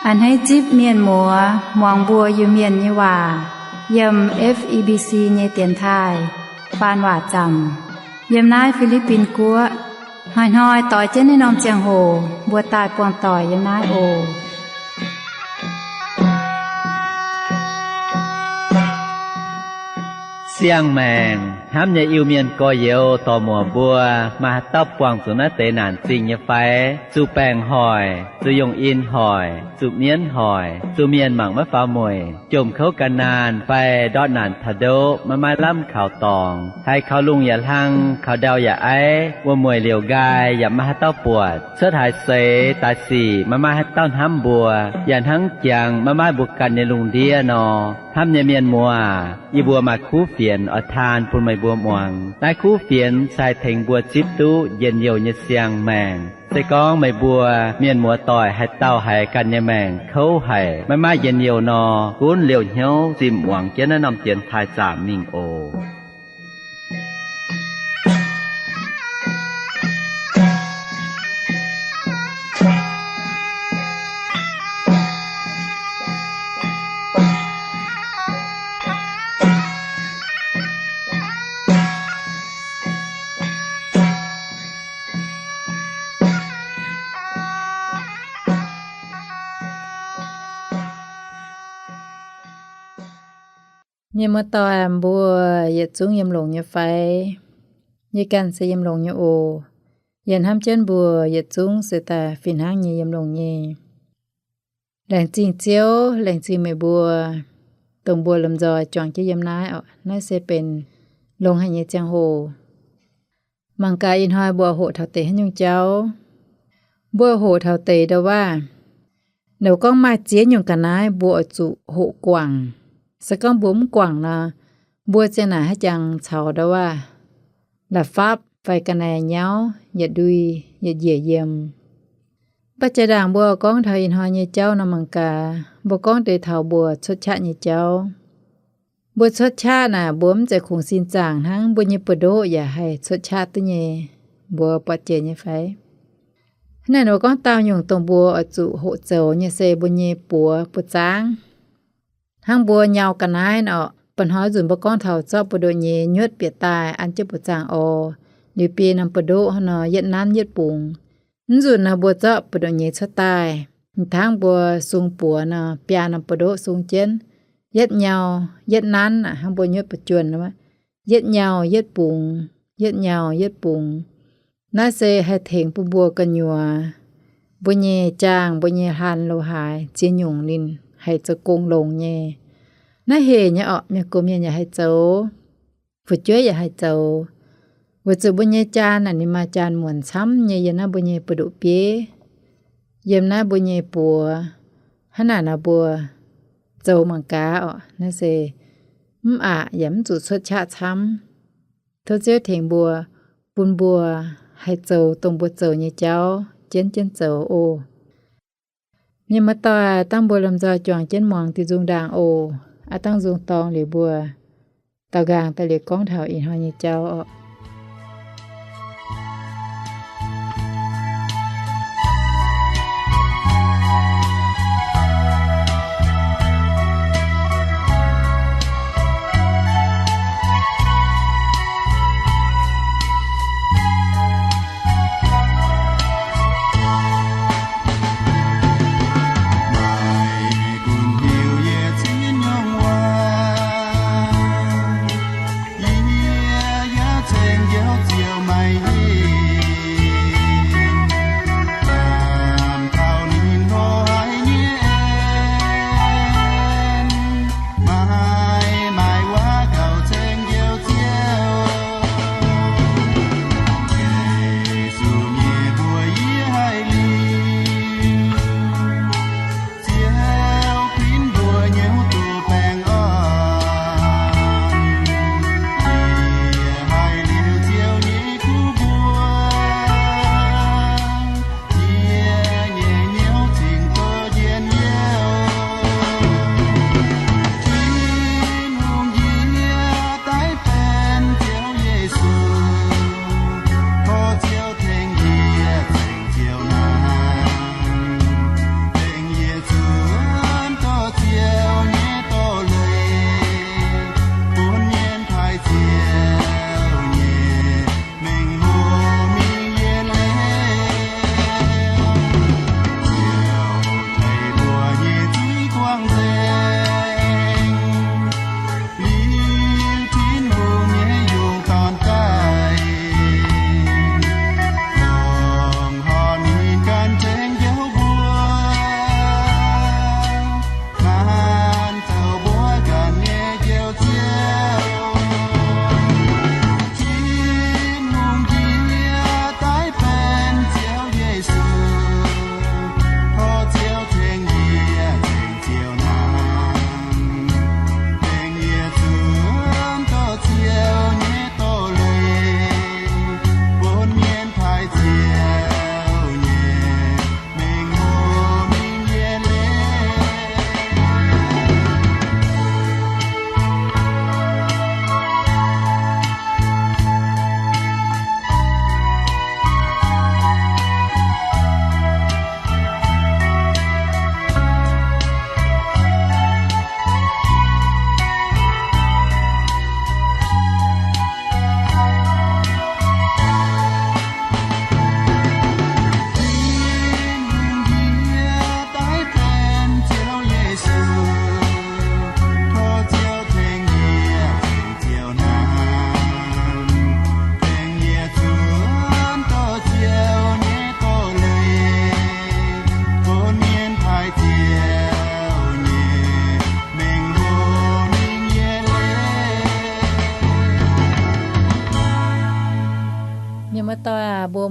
A'hneiv zipv mienh muoz muangx mbuo Iu-Mienh nyei waac yiem F E B C nyei dienx taaih faan waac zaamc yiem naaiv Fi^li^bin Guoqv. Hnoi-hnoi doix jienv naaiv norm ziangh hoc mbuo daaih buangh doic yiem naaiv oc. Siang-maengc hnamv nyei Iu-Mienh gorx-youz dorc-muoc mbuo, maaih haaix dauh buangh zuqc naaiv deix naanc zingh nyei fai? Zuqc baengc hoic, zuqc yungh in hoic, zuqc mienv hoic, zuqc mienh mangc maiv faaux mueic, jomc kouv gan naanh fai ndortv naanc taux ndoqv maiv maaih lamh kaux dorngx, haiz kaux lungh yaac hlang, kaux ndau yaac aiv, wuom-mueic liouc nqaai yaac maiv maaih haaix dauh buatc, cuotv haaix seix daaih sic maiv maaih haaix dauh hnamv mbuo, yaac hnangv jangx maiv maaih mbuo ganh nyei lungh ndiev nor. Hnamv nyei mienh muoz, yie mbuo maaih kuv fienx oix taan bun meih mbuo muangx. Naaiv kuv fienx se haih tengx mbuo zipv duqv njien-youh nyei siang-maengc. Se gorngv meih mbuo mienh muoz doic haaix dauh haiz ganh nyei maengc kouv haic, maiv maaih njien-youh nor, gunv liouh hnyouv zinh muangx jienv naaiv norm dienx taaih zaamc mingh oc. Mienh muoz-doic, mbuo yietc zungv yiem longx nyei fai? Yie ganh se yiem longx nyei oc. Yie hnamv jienv mbuo yietc zungv se daaih fih hnangv nyei yiem longx nyei. Laengz zingh Ziouv, laengz zingh meih mbuo, dongh mbuo lomh nzoih juangc jienv yiem naaiv oc. Naaiv se benx longx haic nyei ziangh hoc. Mangc gaax ih hnoi mbuo hoqc taux deix haaix nyungc jauv. Mbuo hoqc taux deix ndau-waav, ninh gorngv maaih ziex nyungc ga'naaiv mbuo oix zuqc hoqc guangc. Se gorngv mbuo mv guangc nor, mbuo ziang naaic haaix jangx caux ndau-waav la'fapv fai ga'naaiv nyauv yietc ndui yietc njiec yiem. Mv baac jaa-ndaangc mbuo gorngv taux ih hnoi nyei jauv nor, mangc gaax mbuo gorngv deix taux mbuo cuotv qaqv nyei jauv. Mbuo cuotv qaqv naaic, mbuo mv zeiz kungx sin zaangc hnangv, mbuo nyei buoz-ndoqv yaac haih cuotv qaqv duqv nyei. Mbuo buatc jiex nyei fai? Hnangv naaic mbuo gorngv daauh nyungc dongh mbuo oix zuqc hoqc zoux nyei se mbuo nyei buoz buoz-zaangv. Hnangv mbuo nyau ga'naaiv nor, ba'hnoi nzunc mbuo gorngv taux zorqv buoz-ndoqv nyei nyuotv bieqc daaih an jienv buoz-zaangv oc. Liuz biei norm buoz-ndoqv hnangv nor yietv nanv yietv bungx. Mv nzunc nor mbuo zorqv buoz-ndoqv nyei cuotv daaih, hnangv mbuo sung buoz nor, biaa norm buoz-ndoqv sung jienv, yietv nyau yietv nanv aqv, hnangv mbuo nyuotv buoz-juonh, yietv nyau yietv bungx, yietv nyau yietv bungx. Naaiv se haih tengx bun mbuo gu'nyuoz, mbuo nyei jaangh, mbuo nyei hlan lo haaix ziex nyungc ninh haih zoux gong longx nyei. Naaiv hec nyei orqc, mienh gox mienh yaac haih zoux, fu'jueiv yaac haih zoux. Weic zuqc mbuo nyei jaan naaic ninh maaih jaan muonc camv nyei yiem naaiv mbuo nyei buoz-ndoqv bieiv, yiem naaiv mbuo nyei buoz. Hnangv naaic nor mbuo zoux mangc gaax orqc. Naaiv se mv aqc yaac mv zuqc cuotv qaqv camv. Tov Ziouv tengx mbuo, bun mbuo haih zoux dongh mbuo zoux nyei jauv jienv jienv zoux oc. Mienh muoz-doic, dangh mbuo lomh nzoih juangc jienv muangx diuh nzung ndaangc oc. Aav dangh nzung dorngx liuz mbuo daaux nqaang daaih liuz gorngv taux ih hnoi nyei jauv orqc.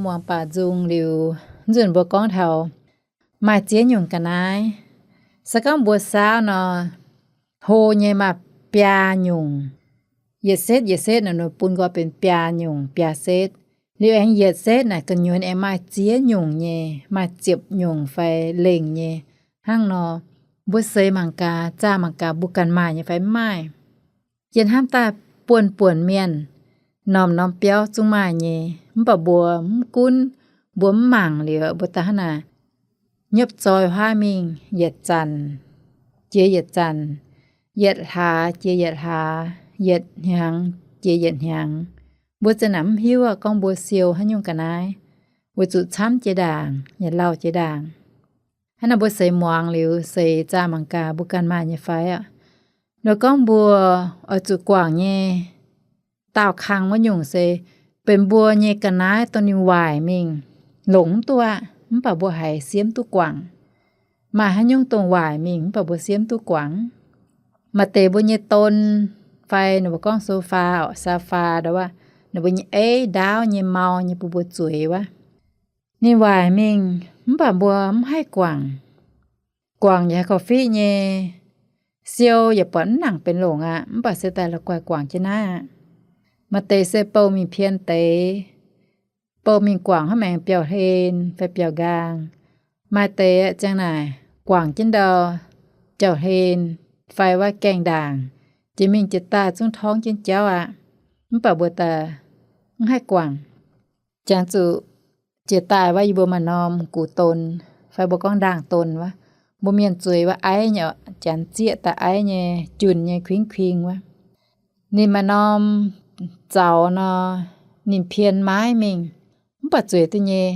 muangx baac nzung liuz, nzunc mbuo gorngv taux maaih ziex nyungc ga'naaiv. Se gorngv mbuo saauv nor, hlo nyei maaih biaa nyungc. Yietc setv yietc setv naaic bun nqoi benx biaa nyungc, biaa setv. Liuz aengx yietc setv naaic gu'nyuoz aengx maaih ziex nyungc nyei, maaih ziepc nyungc fai lengh nyei. Hnangv nor, mbuo seix mangc gaax, zaah mangc gaax mbuo ganh maaih nyei fai mv maaih. Yie hnamv daaih buonv-buonc mienh, norm-norm biauv zungv maaih nyei. Mv baac mbuo mv gunv, mbuo mv mangc liuz, mbuo daaih hnangv naaic nyopv zoi huaav mingh, yietc zanc jiex yietc zanc, yietc hlaax jiex yietc hlaax, yietc hnyangx jiex yietc hnyangx. Mbuo za'naaic mv hiuv gorngv mbuo siou haaix nyungc ga'naaiv, weic zuqc camv jiex ndaangc, yaac lauh jiex ndaangc. Hnangv naaic mbuo seix muangx liuz, seix zaah mangc gaax mbuo ganh maaih nyei fai aqv. Nor gorngv mbuo oix zuqc guangc nyei daauh kang wuov nyungc se benx mbuo nyei ga'naaiv dongh ninh waaic mingh, longc mv duqv aqv, mv baac mbuo haiz siemv duqv guangc. Maaih haaix nyungc dongh waaic mingh mv baac mbuo siemv duqv guangc? Maaih deix mbuo nyei don, fai ninh mbuo gorngv sofa, sofa ndau wuov, ninh mbuo nyei eiv ndaauv nyei mau nyei bun mbuo zueiz wuov. Ninh waaic mingh mv baac mbuo mv haih guangc. Guangc yaac haih korv-fiqv nyei. Siou yaac buatc mv nangc benx longc aqv, mv baac se daaih la'guaih guangc jienv naaiv aqv. Maaih deix se bouh mingh pien deix, bouh mingh guangc hnangv maengx biauv-hlen fai biauv-nqaang. Maaih deix ziang naaic guangc jienv ndau jauv-hlen fai wuov gaengh ndaangc, jiex mingh jiex daaih zungv torngv jienv jauv aqv. Mv baac mbuo daaih mv haih guangc. Jangx zuqc jiex daaih wuov yie mbuo maaih norm gux don, fai mbuo gorngv ndaangh don wuov, mbuo mienh zueiz wuov aiv nyei, janx zieqv daaih aiv nyei, junh nyei, kuingv kuing wuov. Ninh maaih norm zaux nor, ninh pien maiv mingh, mv baac zueiz duqv nyei.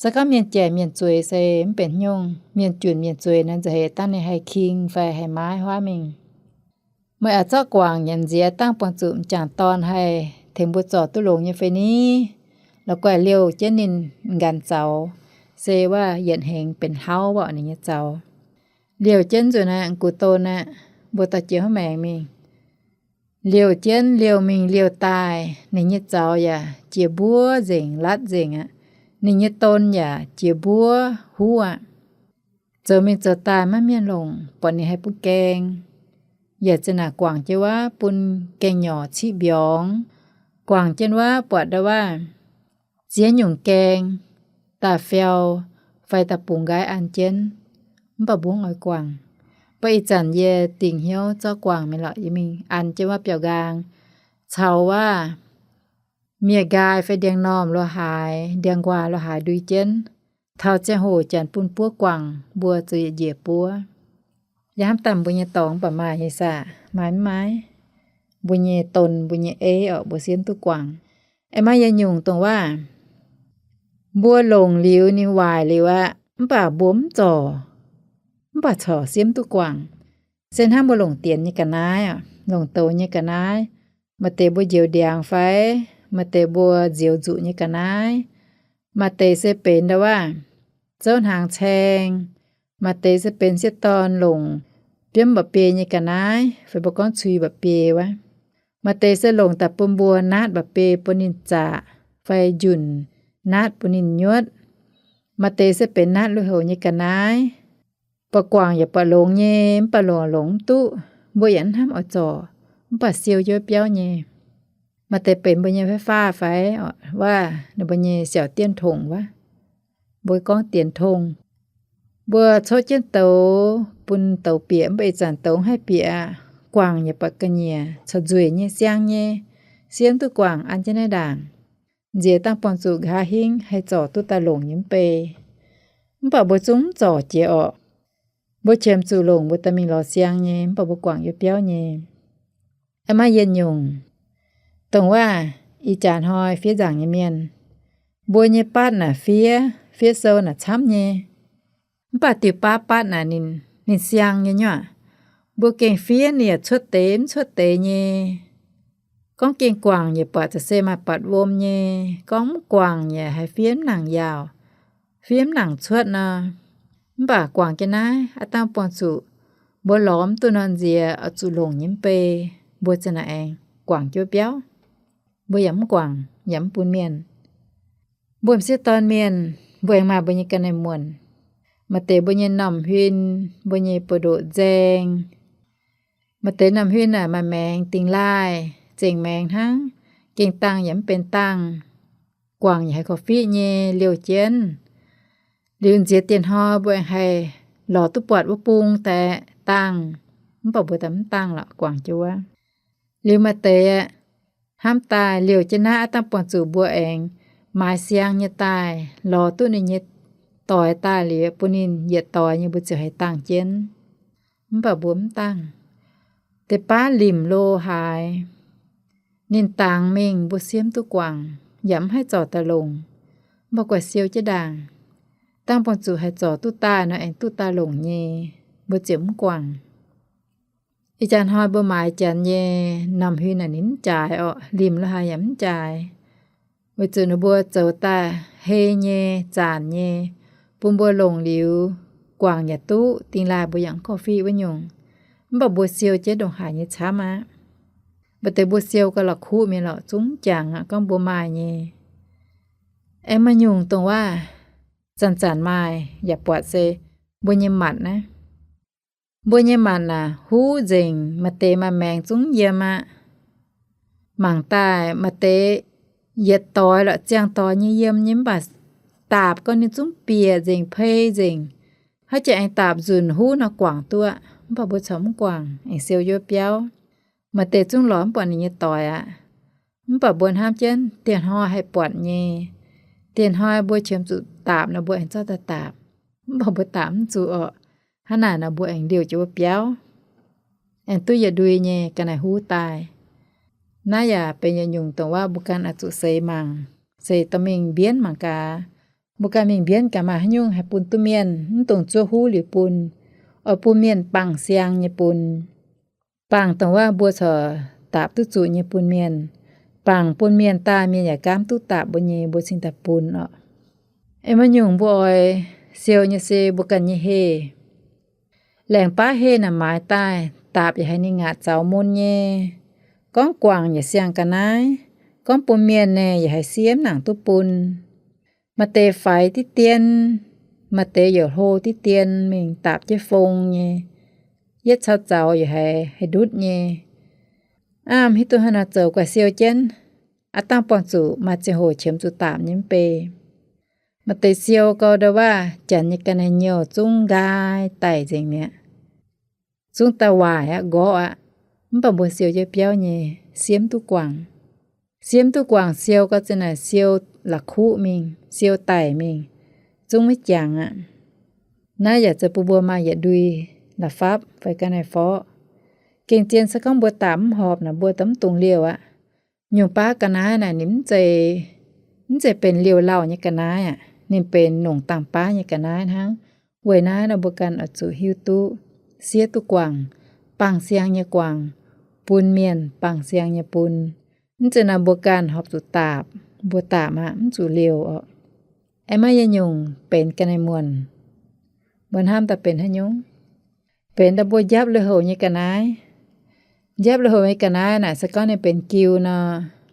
Se gorngv mienh jaic mienh zueiz se mv benx nyungc, mienh junh mienh zueiz nor nza'hec dangh ninh haih king fai haih maiv huaav mingh. Meih a'zorv guangc nyanc nziex dangh buangh zuqc m'jangc dorn haih tengx mbuo zorc duqv longx nyei fai ni? La'guaih liouh jienv ninh nqanx zaux, se wuov yietc hengx benx hlauv wuov ninh nyei zaux. Liouh jienv nzunc naaiv gux don aqv, mbuo dorh jiex huv maengx mingh. Liouh jienv liouh mingh liouh daaih, ninh nyei zaux yaac jiex mbuov nzengc, latv nzengc aqv. Ninh nyei don yaac jiex mbuov huv aqv. Zoux mingh zoux daaih maiv mienh longc, buatc ninh haih bun gaeng. Yaac zinh naaic guangc jienv wuov bun gaeng-nyorc ciqv mbiorngz. Guangc jienv wuov buatc ndau wuov ziex nyungc gaeng, daaih fiau fai daaih bungx nqaiv an jienv, mv baac mbuo mv oix guangc. Mv baac ih zanc yie dingc hnyouv zorqv guangc mingh lorqc, yie mingh an jienv wuov biauv-nqaang caux wuov miev-nqaai fai ndiangx-normh lo haaix, ndiangx-nquaah lo haaix ndui jienv. Taux ziangh hoc janx bun buov guangc, mbuo zoux yietc njiec buov. Yie hnamv daaih mbuo nyei dorngx mv baac maaih nyei saah? Maaih mv maaih? Mbuo nyei don, mbuo nyei eiv orqc, mbuo siemv duqv guangc. Aengx maaih yietc nyungc dongh waac, mbuo longc liuz ninh waaic liuz aqv, mv baac mbuo mv zorc, mv baac corc siemv duqv guangc. Se hnangv mbuo longc dienx nyei ga'naaiv, longc douz nyei ga'naaiv, maaih deix mbuo njoux ndiangx fai, maaih deix mbuo nzioux nzuqc nyei ga'naaiv, maaih deix se benx ndau waac zouv hnaangx caeng, maaih deix se benx sieqv dorn longc biomv mba'biei nyei ga'naaiv fai mbuo gorngv cui mba'biei wuov. Maaih deix se longc daaih bun mbuo naatv mba'biei bun ninh zaqc fai njunc, naatv bun ninh nyuotv. Maaih deix se benx naatv lui-houx nyei ga'naaiv. Buatc guangc yaac buatc longx nyei, mv baac longc longc mv duqv, mbuo yaac mv hnamv oix zorc, mv baac siou jienv biauv nyei. Maaih deix benx mbuo nyei ไฟฟ้า fai, waac ninh mbuo nyei siaauc dienv tongc wuov, mbuo gorngv dienx tongh. Mbuo cotv jienv douz bun douz bieqc, mv baac ih zanc douz mv haih bieqc aqv. Guangc yaac buatc ga'nyiec, corc nzueic nyei, siang nyei, siemv duqv guangc an jienv naaiv ndaangc. Nziex dangh buangh zuqc nqa'haav hingv haih zorc duqv daaih longc nyei mv bei. Mv baac mbuo zungv mv zorc jiex orqc. Mbuo qiemx zuqc longc mbuo daaih mingh lorz siang nyei, mv baac mbuo guangc yietc biauv nyei. Aengx maaih yietc nyungc, dongh waac ih jaax hnoi fiev nzaangc nyei mienh, mbuo nyei บัตร naaic fiev, fiev sou naaic camv nyei. Mv baac diuh บัตร naaic ninh, ninh siang nyei nyuoqc. Mbuo gengh fiev ninh yaac cuotv deix mv cuotv deix nyei. Gorngv gengh guangc yaac buatc za'gengh maaih บัตร wuom nyei. Gorngv mv guangc yaac haiz fiev mv nangc yaauc, fiev mv nangc cuotv nor. Mv baac guangc jienv naaiv, aav dangh buangh zuqc mbuo lorz mv duqv nor nziex oix zuqc longc nyei mv bei, mbuo za'naaic aengx guangc jienv biauv. Mbuo yaac mv guangc, yaac mv bun mienh. Mbuo m'sieqv dorn mienh, mbuo aengx maaih mbuo nyei ga'naaiv muonc. Maaih deix mbuo nyei normh huin, mbuo nyei buoz-ndoqv nzaeng. Maaih deix normh huin naaic maaih maengx dingx laaih, zengc maengx hnangv, gengh dangh yaac mv benx dangh, guangc yaac haiz korv-fiqv nyei liouh jienv. Liuz nziex dieh hnoi mbuo aengx haih lorz duqv buatc wuov bung daaih dangh, mv baac mbuo daaih mv dangh lorqc, guangc jienv wuov. Liuz maaih deix hnamv daaih liouh jienv naaiv aqv, dangh buangh zuqc mbuo aengx maaiz siang nyei daaih, lorz duqv ninh nyei doix daaih liuz bun ninh yietc doix nyei mbuo ziouc haih dangh jienv. Mv baac mbuo mv dangh. Deix baav limc lo haaix, ninh dangx mingh mbuo siemv duqv guangc, yaac mv haih zorc daaih longc. Mv baac guaih siou jienv ndaangc, dangh buangh zuqc haih zorc duqv daaih nor aengx duqv daaih longc nyei, mbuo ziouc mv guangc. Ih jaax hnoi mbuo maaiz janx nyei normh huin naaic ninh mv jaaix orqc, limc lo haaix yaac mv jaaix. Weic zuqc ninh mbuo zoux daaih hei nyei, zaanc nyei, bun mbuo longc liuz, guangc yaac duqv, dingx laaih mbuo yaac mv korv-fiqv wuov nyungc. Mv baac mbuo siou jienv ndongc haaix nyei camv aqv. Mv baac deix mbuo siou gau la'kuqv mingh lorqc, zungv jangx aqv, gorngv mbuo maaih nyei. Aengx maaih nyungc dongh waac zanc-zanc maaih yaac buatc se mbuo nyei matc naaiv. Mbuo nyei matc naaic huv nzengc, maaih deix maaih maengx zungv yiem aqv. Mangc daaih maaih deix yietc doix lorqc ziangh doix nyei yiem nyei, mv baac daapc gau ninh zungv bieqc nzengc, pei nzengc. Haaix jiex aengx daapc nzunc huv nor guangc duqv, mv baac mbuo corc mv guangc, aengx siou yiem biauv. Maaih deix zungv lorz mv buatc ninh nyei doix aqv. Mv baac mbuo hnamv jienv dieh hnoi haih buatc nyei. Dieh hnoi mbuo qiemx zuqc daapc nor mbuo aengx zorqv daaih daapc. Mv baac mbuo daapc mv zuqc orqc. Hnangv naaic nor mbuo aengx liouh jienv wuov biauv, aengx duqv yietc ndui nyei ga'naaiv huv daaih. Naaiv yaac benx yietc nyungc dongh waac mbuo ganh oix zuqc seix mangc, seix dorh mingh mbienv mangc gaax. Mbuo ganh mingh mbienv gaax maaih haaix nyungc haih bun duqv mienh, mv dungx zuov huv liuz bun. Oix bun mienh bangc siang nyei bun. Bangc dongh waac mbuo corc daapc duqv zuqc nyei bun mienh. Bangc bun mienh daaih mienh yaac gaamv duqv daapc mbuo nyei, mbuo cingx daaih bun orqc. Aengx maaih nyungc mbuo oix siou nyei se mbuo ganh nyei heh. Laengz baav heh naaic maaiz daaih, daapc yaac haiz ninh ngaatc zaux mun nyei. Gorngv guangc yaac siang ga'naaiv, gorngv bun mienh naaic yaac haiz siemv nangc duqv bun. Maaih deix faix diqv dien, maaih deix youc hlo diqv dien mingh daapc jienv fong nyei. Yietv caux zaux yaac haiz, haiz ndutv nyei. Aav, hiuv duqv hnangv naaic zoux guaix siou jienv, aav dangh buangh zuqc maaih ziangh hoc qiemx zuqc daapc nyei mv bei. Maaih deix siou gau ndau waac janx nyei ga'naaiv nyouh zungv nqaai daic nzengc mi'aqv. Zungv daaih waaic aqv, nqorqv aqv. Mv baac mbuo siou jienv biauv nyei, siemv duqv guangc. Siemv duqv guangc siou gau zinh naaic siou la'kuqv mingh, siou daic mingh, zungv maiv jangx aqv. Naaiv yaac zoux bun mbuo maaih yietc ndui la'fapv fai ga'naaiv forv. Gengh zien se gorngv mbuo daapc mv horpc naaic mbuo daaih mv dungx liouh aqv. Nyungc baav ga'naaiv naaic ninh mv zeiz, mv zeiz benx liouh lauh nyei ga'naaiv aqv. Ninh benx longc dangh baav nyei ga'naaiv hnangv. Weic naaiv nor mbuo ganh oix zuqc hiuv duqv, siev duqv guangc, bangc siang nyei guangc, bun mienh bangc siang nyei bun. Mv zeiz nor mbuo ganh horpc zuqc daapc, mbuo daapc aqv mv zuqc liouh orqc. Aengx maaih yietc nyungc benx ga'naaiv muonc. Mbuo hnamv daaih benx haaix nyungc? Benx daaih mbuo njapv lui-houx nyei ga'naaiv. Njapv lui-houx nyei ga'naaiv naaic se gorngv ninh benx jiu nor,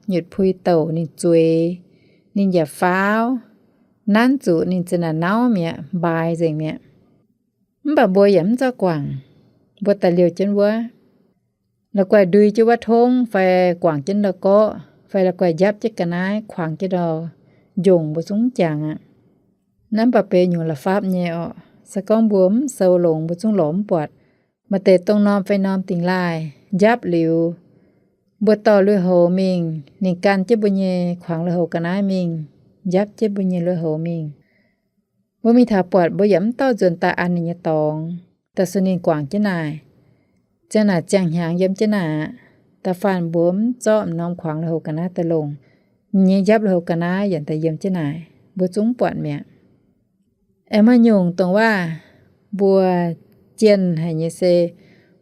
nyutc pui douc ninh zueiz, ninh yaac faauv, nanv zuqc ninh za'naaic nauv mi'aqv, mbaaix nzengc mi'aqv. Mv baac mbuo yaac mv zorqv guangc, mbuo daaih liouh jienv wuov. La'guaih ndui jienv wuov tongv fai guangc jienv ndau gorqv fai la'guaih njapv jienv ga'naaiv kuangx jienv ndau njongc mbuo zungv mv jangx aqv. Naaiv mv baac benx nyungc la'fapv nyei orqc. Se gorngv mbuo mv sou longx mbuo zungv lorz mv buatc. Maaih deix dongh norm fai norm dingx laaih njapv liuz, mbuo dorh lui-houx mingh, ninh gan jienv mbuo nyei kuangx lui-houx ga'naaiv mingh, njapv jienv mbuo nyei lui-houx mingh. Mbuo mingh taux buatc mbuo yaac mv dorh nzuonx daaih an ninh nyei dorngx, da'sinh ninh guangc jienv naaic, ziang naaic ziangh hnyangx yiem jienv naaic aqv. Da'faanh mbuo mv zorqv m'norm kuangx lui-houx ga'naaiv daaih longc, m'nyei njapv lui-houx ga'naaiv yaac daaih yiem jienv naaic, mbuo zungv mv buatc mi'aqv. Aengx maaih nyungc dongh waac mbuo jienh haic nyei se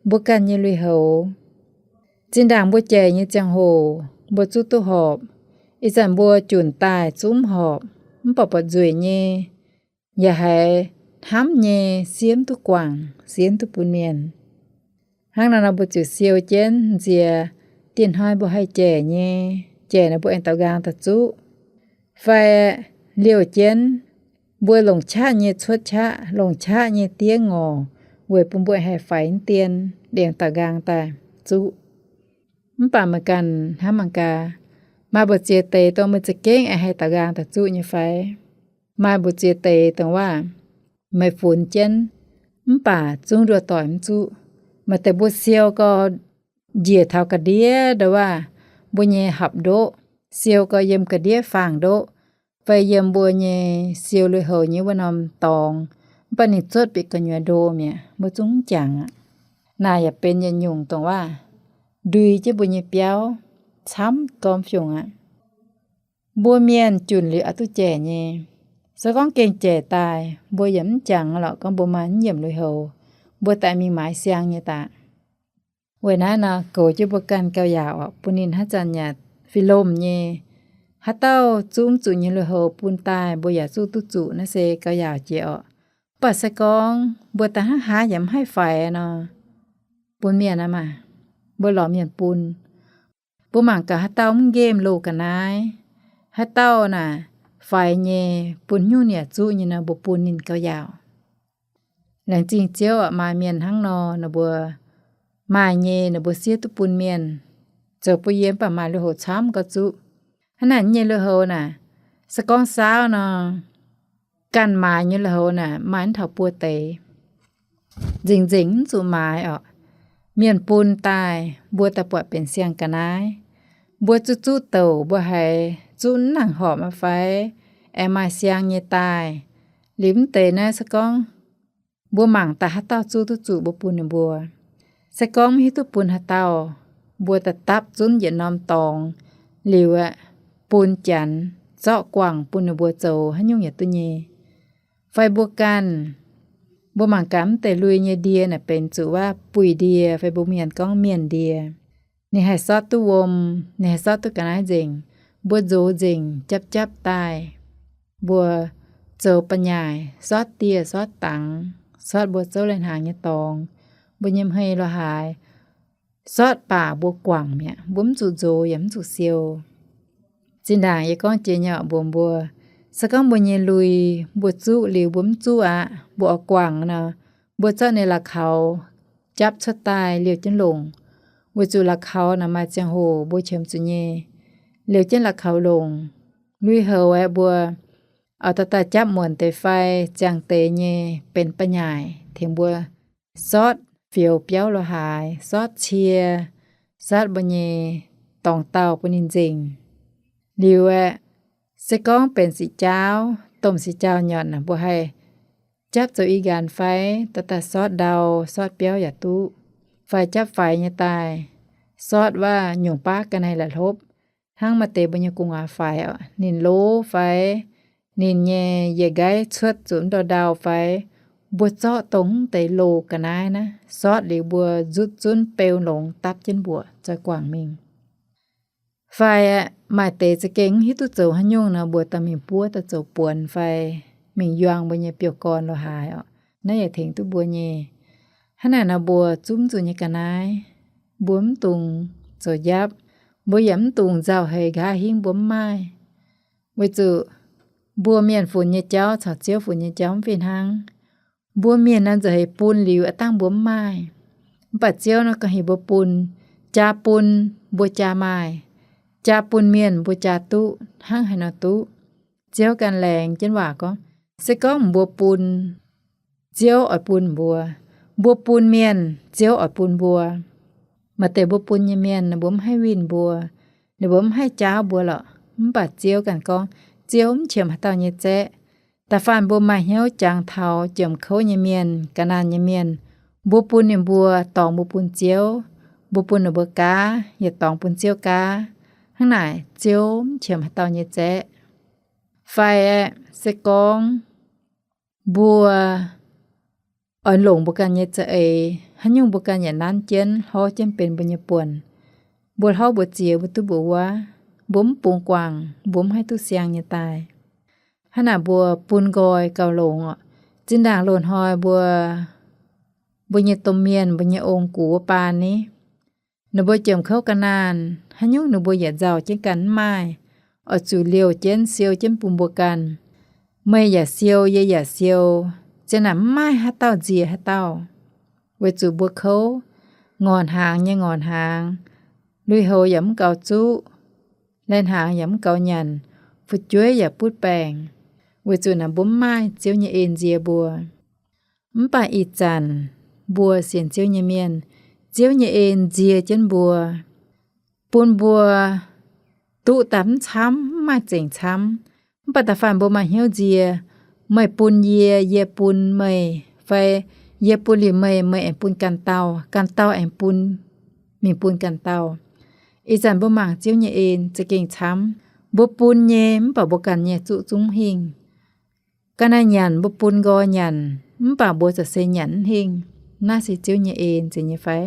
mbuo ganh nyei lui-houx. Zinh ndaangc mbuo jaic nyei ziangh hoc mbuo zungv duqv horpc. Ih zanc mbuo junc daaih zungv mv horpc, mv baac buatc nzueic nyei, yaac haiz hnamv nyei, siemv duqv guangc, siemv duqv bun mienh. Hnangv naaiv nor mbuo ziouc siou jienv nziex dieh hnoi mbuo haih jaic nyei, jaic nor mbuo aengx daux nqaang daaih zuqv. Fai liouh jienv, mbuo longc qaqv nyei cuotv qaqv, longc qaqv nyei diev ngorc weic bun mbuo haih faix dien, liemh daaux nqaang daaih zuqv. Mv baac meih ganh hnamv mangc gaax, maaih mbu'ziex deix dongh meih za'gengh aengx haih daaux nqaang daaih zuqv nyei fai? Maaih mbu'ziex deix dongh waac meih funx jienv, mv baac zungv nduov doic mv zuqv. Maaih deix mbuo siou gau njiec taux ga'ndiev ndongc waac mbuo nyei hapc ndoqv, siou gau yiem ga'ndiev faang ndoqv, fai yiem mbuo nyei siou lui-houx nyei wuov norm dorngx, mv baac ninh zuotv bieqc gu'nyuoz ndo mi'aqv, mbuo zungv mv jangx aqv. Naaic yaac benx yietc nyungc dongh waac ndui jienv mbuo nyei biauv camv gormx fiungc aqv. Mbuo mienh junc liuz oix duqv jaic nyei. Se gorngv gengh jaic daaih, mbuo yaac mv jangx lorqc gorngv mbuo maaih mv yiemc lui-houx, mbuo daaih mingh maaiz siang nyei daaih. Weic naaiv nor goux jienv mbuo ganh gauh yaauc oc, bun ninh haaix zanc yaac fih lomh nyei. Haaix dauh zuqv mv zuqc nyei lui-houx bun daaih, mbuo yaac zuqv duqv zuqc, naaiv se gauh yaauc jiex oc. Mv baac se gorngv mbuo daaih hnangv haaix yaac mv haih faix nor, bun mienh aqv maah, mbuo lorz mienh bun. Mbuo mangc gaax haaix dauh mv nqemh loz ga'naaiv, haaix dauh naaic faix nyei, bun haaix nyungc ninh yaac zuqv nyei nor, mbuo bun ninh gauh yaauc. Laengz zingh Ziouv oc, maaih mienh hnangv nor, ninh mbuo maaih nyei ninh mbuo siev duqv bun mienh, zoux bun yie mv baac maaih lui-houx camv gauh zuqv. Hnangv naaic nyei lui-houx naaic, se gorngv saauv nor, ganh maaiz nyei lui-houx naaic maaih mv taux buo deix. Nzengc-nzengc mv zuqc maaiz oc. Mienh bun daaih, mbuo daaih buatc benx siang ga'naaiv. Mbuo zuqv zuqv douc mbuo haiz zuqv mv nangc horpc aqv fai, aengx maaih siang nyei daaih. Liuz mv deix naaiv se gorngv mbuo mangc daaih haaix dauh zuqv duqv zuqc mbuo bun ninh mbuo. Se gorngv mv hiuv duqv bun haaix dauh, mbuo daaih dapv zunv yietc norm dorngx liuz aeqv, bun janx zorqv guangc bun ninh mbuo zoux haaix nyungc yaac duqv nyei. Fai mbuo ganh, mbuo mangc gaax mv deix lui nyei ndie naaic benx zuqc waac buih ndie fai mbuo mienh gorngv mienh ndie. Ninh haih sortv duqv wuom, ninh haih sortv duqv ga'naaiv nzengc. Mbuo nzox nzengc japv japv daaih. Mbuo zoux ba'nyaaic, sortv dieh sortv dangx, sortv mbuo zouv lai-hnaangx nyei dorngx, mbuo nyei hmei lo haaix, sortv baac mbuo guangc mi'aqv. Mbuo mv zuqc nzox yaac mv zuqc siou. Zinh ndaangc yie gorngv jiex nyei oc mbuox mbuo, se gorngv mbuo nyei lui mbuo zuqv liuz mbuo mv zuqv aqv, mbuo oix guangc nor, mbuo zorqv ninh la'kaux japv cuotv daaih liouh jienv longc, weic zuqc la'kaux naaic maaih ziangh hoc mbuo qiemx zuqc nyei. Liouh jienv la'kaux longc, lui-houx aeqv, mbuo oix daaih daaih japv muonc deix fai ziangh deix nyei benx ba'nyaaic tengx mbuo sortv fioux biauv lo haaix, sortv cie, sortv mbuo nyei dorngx dauh bun ninh nzengc. Liuz aeqv, se gorngv benx siqc jaauv, domh siqc jaauv nyanc naaic, mbuo haih japv zoux i nqanx fai daaih daaih sortv ndau, sortv biauv yaac duqv, fai japv faix nyei daaih, sortv waac nyungc baav ga'naaiv la'hlopv. Hnangv maaih deix mbuo nyei gu'nguaaz faix oc, ninh lov fai ninh nyei yietc nqaiv cuotv zuqc ndau ndau fai, mbuo zorqv dongh mv deix loz ga'naaiv naaiv sortv liuz mbuo nzutv zunv beu longx dapv jienv mbuoqc zoih guangc mingh. Fai aeqv, maaih deix za'gengh mv hiuv duqv zoux haaix nyungc nor, mbuo dorh mingh buov daaih zoux buonx fai mingh yuang mbuo nyei biouv-gorn lo haaix oc. Naaiv yaac tengx duqv mbuo nyei. Hnangv naaic nor mbuo zunv zuqc nyei ga'naaiv, mbuo mv dungx zoux njapv. Mbuo yaac mv dungx nzauh heix nqa'haav hingv mbuo mv maaih. Weic zuqc mbuo mienh funx nyei jauv caux Ziouv funx nyei jauv mv fih hnangv. Mbuo mienh naaiv nzauh heix bun liuz aqv dangh mbuo mv maaih. Mv baac Ziouv naaiv gauh heuc mbuo bun, jaa bun, mbuo jaa maaih. Jaa bun mienh mbuo jaa duqv, hnangv haaix nor duqv. Ziouv ganh laengz jienv waac gorngv, se gorngv mbuo bun, Ziouv oix bun mbuo. Mbuo bun mienh, Ziouv oix bun mbuo. Maaih deix mbuo bun nyei mienh, ninh mbuo mv haih winh mbuo, ninh mbuo mv haih jaauv mbuo lorqc. Mv baac Ziouv ganh gorngv, Ziouv mv qiemx haaix dauh nyei zaeqv. Da'faanh mbuo maaih hnyouv jangx taux jiem kouv nyei mienh, ga'naanh nyei mienh, mbuo bun ninh mbuo dorngx mbuo bun Ziouv, mbuo bun ninh mbuo gaav, yaac dorngx bun Ziouv gaav. Hnangv naaic Ziouv mv qiemx haaix dauh nyei zaeqv. Fai aeqv, se gorngv mbuo oix longc mbuo ganh nyei za'eix, haaix nyungc mbuo ganh yaac nanv jienv, hlorv jienv benx mbuo nyei buonc. Mbuo hlorv mbuox ziex mbuo duqv mbuox wuov, mbuo mv bungx guangc, mbuo mv haih duqv siang nyei daaih. Hnangv naaic mbuo bun nqoi gauh longx oc. Zinh ndaangc loz-hnoi mbuo, mbuo nyei domh mienh, mbuo nyei ong-gux wuov baan ni, ninh mbuo jiem kouv ga'naanh, haaix nyungc ninh mbuo yietc nzauh jienv ganh mv maaih, oix zuqc liouh jienv siou jienv bun mbuo ganh. Meih yaac siou, yie yaac siou, ziang naaic mv maaih haaix dauh nzie haaix dauh. Weic zuqc mbuo kouv, ngorc hnaangx nyei ngorc hnaangx, lui-houx yaac mv gaux zuqv, lai-hnaangx yaac mv gaux nyanc, fu'jueiv yaac butv baengc, weic zuqc naaic mbuo mv maaih Ziouv nyei en nzie mbuo. Mv baac ih zanc mbuo sienx Ziouv nyei mienh, Ziouv nyei en nzie jienv mbuo, bun mbuo duqv daaih mv camv, mv maaih zengc camv. Mv baac da'faanh mbuo maaih hnyouv nzie, meih bun yie, yie bun meih, fai yie bun liuz meih, meih aengx bun ganh dauh, ganh dauh aengx bun, mingh bun ganh dauh. Ih zanc mbuo mangc Ziouv nyei en za'gengh camv. Mbuo bun nyei mv baac mbuo ganh nyei zuqc zungv hingh. Ga'naaiv nyanc mbuo bun nqoi nyanc, mv baac mbuo za'gengh nyanc mv hingh. Naaiv se Ziouv nyei en zeiz nyei fai?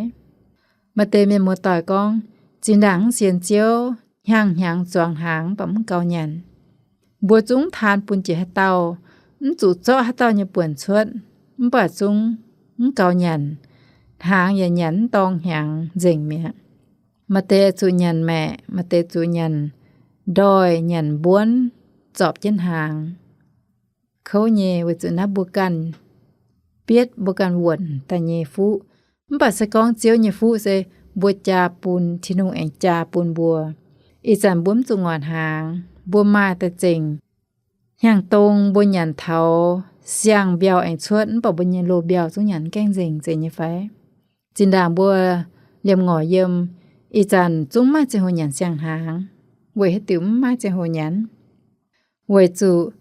Maaih deix mienh muoz-doic gorngv, zinh ndaangc mv sienx Ziouv, hnyangx-hnyangx zuangx hnaangx mv baac mv gaux nyanc. Mbuo zungv taan bun jiex haaix dauh, mv zuqc zorqv haaix dauh nyei buonc cuotv, mv baac zungv mv gaux nyanc. Hnaangx yaac nyanc mv dorng hnyangx nzengc mi'aqv. Maaih deix zuqc nyanc maeqc, maaih deix zuqc nyanc ndoih, nyanc mbuonv, zorpc jienv hnaangx. Kouv nyei weic zuqc naaiv mbuo ganh bietv, mbuo ganh wuonc daaih nyei fuqv. Mv baac se gorngv Ziouv nyei fuqv se mbuo jaa bun, Tin-Hungh aengx jaa bun mbuo. Ih zanc mbuo mv zuqc ngorc hnaangx, mbuo maaih daaih zengc. Hnyangx-dong mbuo nyanc taux siang-mbiauh aengx cuotv, mv baac mbuo nyei loz-mbiauh zungv nyanc gaengh nzengc zeiz nyei fai? Zinh ndaangc mbuo liemh ngorc yiem, ih zanc zungv maiv ziangh hoc nyanc siang-hnaangx. Weic haaix diuc mv maaih ziangh hoc nyanc? Weic zuqc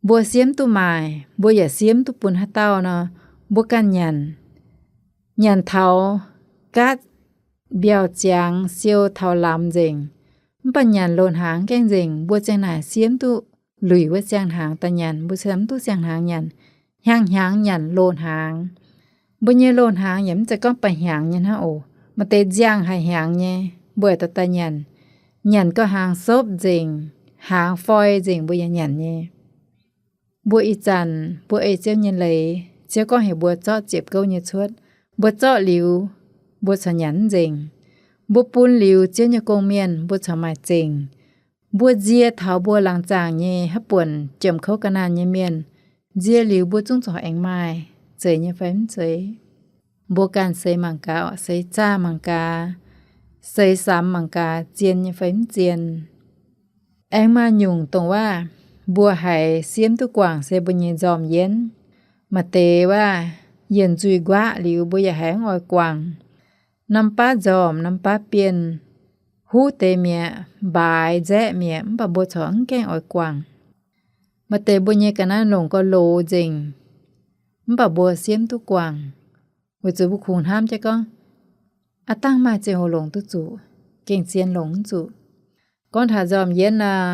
mbuo siemv duqv maaih, mbuo yaac siemv duqv bun haaix dauh nor, mbuo ganh nyanc. Nyanc taux gaatv mbiauh ziangx siou taux lamz nzengc, mv baac nyanc loz-hnaangx gaengh nzengc, mbuo ziang naaic siemv duqv luic wuov siang-hnaangx daaih nyanc, mbuo siemv duqv siang-hnaangx nyanc, hnyangx-hnyangx nyanc loz-hnaangx. Mbuo nyei loz-hnaangx yaac mv zeiz gorngv ba'hnyangx nyei hnangv oc. Maaih deix nziang haic hnyangx nyei, mbuo daaih nyanc. Nyanc gauh hnaangx sopv nzengc, hnaangx foi nzengc mbuo yaac nyanc nyei. Mbuo ih zanc mbuo ei Ziouv nyei leiz, Ziouv gorngv heuc mbuo zorqv ziepc gouv nyei cuotv. Mbuo zorqv liuz, mbuo corc nyanc mv nzengc. Mbuo bun liuz Ziouv nyei gong-mienh, mbuo corc maaih zengc. Mbuo nzie taux mbuo laangz zaangc nyei haaix buonc jomc kouv ga'naanh nyei mienh, nzie liuz mbuo zungv corc aengx maaih, zeiz nyei fai mv zeiz? Mbuo ganh seix mangc gaax, seix zaah mangc gaax, seix samx mangc gaax, zien nyei fai mv zien. Aengx maaih nyungc dongh waac mbuo haiz siemv duqv guangc se mbuo nyei nzormc yienv. Maaih deix waac yienc nzuih nquaqv liuz mbuo yaac haiz mv oix guangc. Norm baav nzormc, norm baav bienh, huv deix mi'aqv, mbaaix nzaeqv mi'aqv, mv baac mbuo corc mv gaengh oix guangc. Maaih deix mbuo nyei ga'naaiv longc gauh loz nzengc, mv baac mbuo siemv duqv guangc, weic zuqc mbuo kungx hnamv jienv gorngv, aav dangh maaih ziangh hoc longc duqv zuqc, gengh zien longc mv zuqc. Gorngv taux nzormc yienv nor,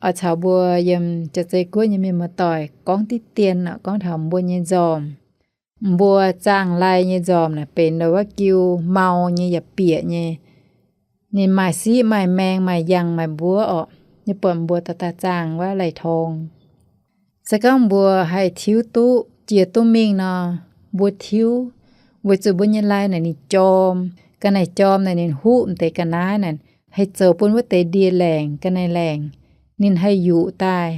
oix caux mbuo yiem Jaav-Zei Guoqv nyei mienh muoz-doic gorngv diqv dien, gorngv taux mbuo nyei nzormc. Mbuo zaangh lai nyei nzormc naaic benx ndau wuov jiu mau nyei yaac bieqc nyei. Ninh maaih siqv maaih maeng maaih yangh maaih mbuov orqc. Yie buatc mbuo dauh dauh zaangh wuov lai-torng. Se gorngv mbuo haih tiuv duqv jiex duqv mingh nor, mbuo tiuv, weic zuqc mbuo nyei lai naaic ninh jorm. Ga'naaiv jorm naaic ninh huv m'deix ga'naaiv naaic, haih zoux bun wuov deix ndie-laengc, ga'naaiv laengc, ninh haih yuqc daaih.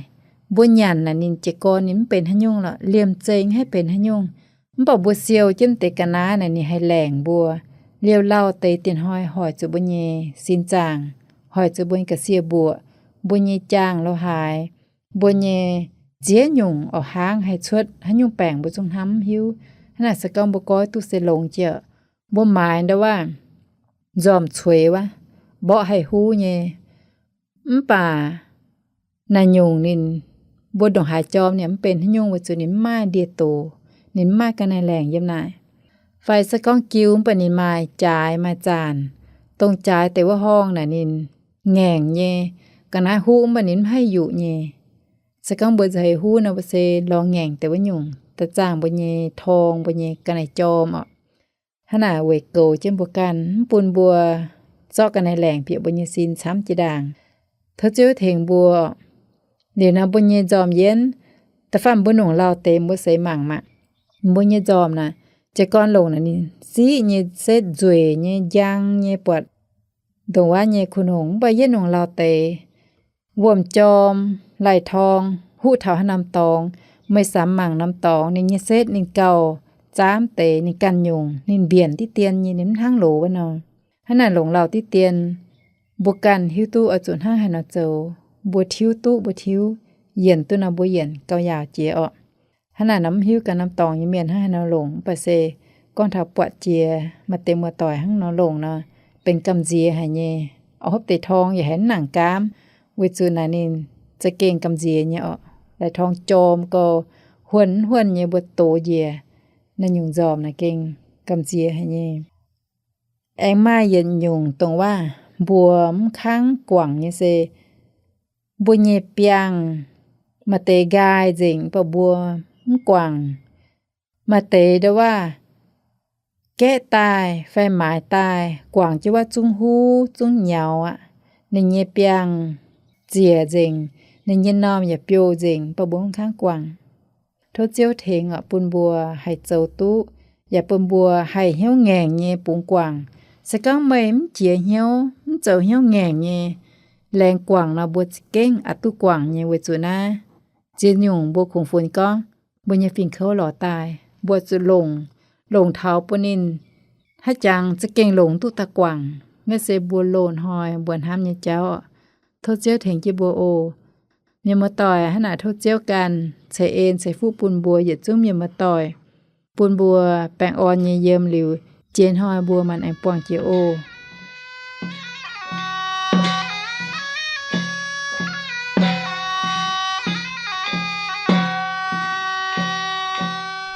Mbuo nyanc naaic ninh jiez gorn ninh mv benx haaix nyungc lorqc, liemh zeih haih benx haaix nyungc. Mv baac mbuo siou jienv m'deix ga'naaiv naaic ninh haih laengc mbuo. Liouh lauh deix diex hnoi hoic zuqc mbuo nyei sin zaangc, hoic zuqc mbuo nyei ga'sie mbuoqc, mbuo nyei jaangh lo haaix, mbuo nyei ziex nyungc oix hnangv haih cuotv haaix nyungc baengc mbuo zungv hnamv mv hiuv. Hnangv naaic se gorngv mbuo goiv duqv se longx jiex, mbuo maaiz ndau wuov nzormc cueix wuov, mborqv haih huv nyei. Mv baac naaiv nyungc ninh, mbuo ndongc haaix jorm ninh mv benx haaix nyungc weic zuqc ninh mv maaih ndie-doz, ninh mv maaih ga'naaiv laengc yiem naaic. Fai se gorngv jiu mv baac ninh maaih jaaix maaih zaanc, dongh jaaix deix wuov horngh naaic ninh ngaengc nyei, ga'naaiv huv mv baac ninh mv haih yuqc nyei. Se gorngv mbuo nziex huv nor mbuo se lorz ngaengc deix wuov nyungc, da'zaangh mbuo nyei torng, mbuo nyei ga'naaiv jorm orqc. Hnangv naaic weic goux jienv mbuo ganh, mv bun mbuo zorqv ga'naaiv laengc bieqc mbuo nyei sin camv jiex ndaangc. Tov Ziouv tengx mbuo. Liuz nor mbuo nyei nzormc yienv, da'faanh mbuo longc lauh deix mbuo seix mangc maah. Mbuo nyei nzormc naaic, jiez gorn longc naaic ninh siqv nyei, setv nzueic nyei, njang nyei, buatc ndongc wuov nyei kuh nongc, mv baac yietv longc lauh deix, wuom-jorm, lai-torng, huqv taux haaix norm dorngx, meih samx mangc norm dorngx, ninh nyei setv ninh gauh zaamv deix, ninh ganh nyungc, ninh mbienc diqv dien nyei, ninh mv hnangv loz wuov nor. Hnangv naaic longc lauh diqv dien, mbuo ganh hiuv duqv oix zuqc hnangv haaix nor zoux, mbuo tiuv duqv mbuo tiuv, yienc duqv nor mbuo yienc gauh yaauc jiex orqc. Hnangv naaic nor mv hiuv ganh norm dorngx nyei mienh hnangv haaix nor longc, mv baac se gorngv taux buatc jiex maaih deix muoz-doic hnangv nor longc nor, benx gamh nziex haic nyei. Oix hopv deix torng yaac haiz mv nangc gaamv, weic zuqc naaic ninh za'gengh gamh nziex nyei orqc. Laaix torng jorm gau, huonh mv huonh nyei mbuo dox njiec, naaiv nyungc nzormc naaic gengh gamh nziex haic nyei. Aengx maaih yietc nyungc dongh waav mbuo mv kangv guangc nyei se mbuo nyei biangh. Maaih deix nqaai nzengc, mv baac mbuo mv guangc. Maaih deix ndau waav gaeqv daaih fai maaiz daaih, guangc jienv wuov zungv huv zungv nyaux aqv. Ninh nyei biangh ziec nzengc, ninh nyei normh yaac biouv nzengc, mv baac mbuo mv kangv guangc. Tov Ziouv tengx oc, bun mbuo haih zoux duqv, yaac bun mbuo haih hnyouv ngaengc nyei bungx guangc. Se gorngv meih mv jiex hnyouv, mv zoux hnyouv ngaengc nyei, laengz guangc nor mbuo za'gengh aqc duqv guangc nyei. Weic zuqc naaiv ziex nyungc mbuo kungx funx gorngv mbuo nyei fingx kouv lorz daaih, mbuo zuqc longc, longc taux bun ninh haaix jangx za'gengh longc duqv daaih guangc. Naaiv se mbuo loz-hnoi mbuo hnamv nyei jauv. Tov Ziouv tengx jienv mbuo oc. Mienh muoz-doic, hnangv naaic tov Ziouv ganh ceix en ceix fuqv bun mbuo yietc zungv mienh muoz-doic, bun mbuo baengh orn nyei yiem liuz, jiex hnoi mbuo maanc aengx buangh jiex oc.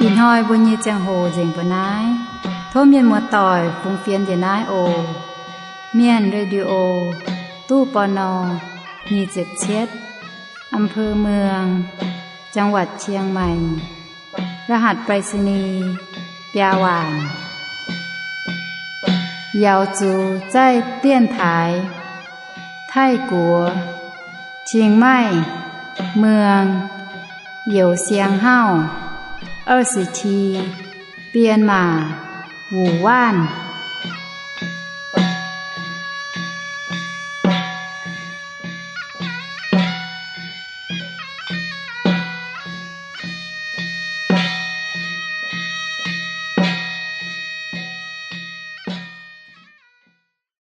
Ih hnoi mbuo nyei ziangh hoc nzengc mbuo naaiv. Tov mienh muoz-doic fungx fienx njiec naaiv oc. Mienh Radio, ตู้ ปณ. nyic ziepc cietv, อำเภอเมือง จังหวัดเชียงใหม่ รหัสไปรษณีย์ biaa waanc. 瑶族在电台 Taiv-Guoqv, Chiang Mai, Mueang, Youz Siang Hauv, 二十七, Bienh Maac, Wuc Waanv.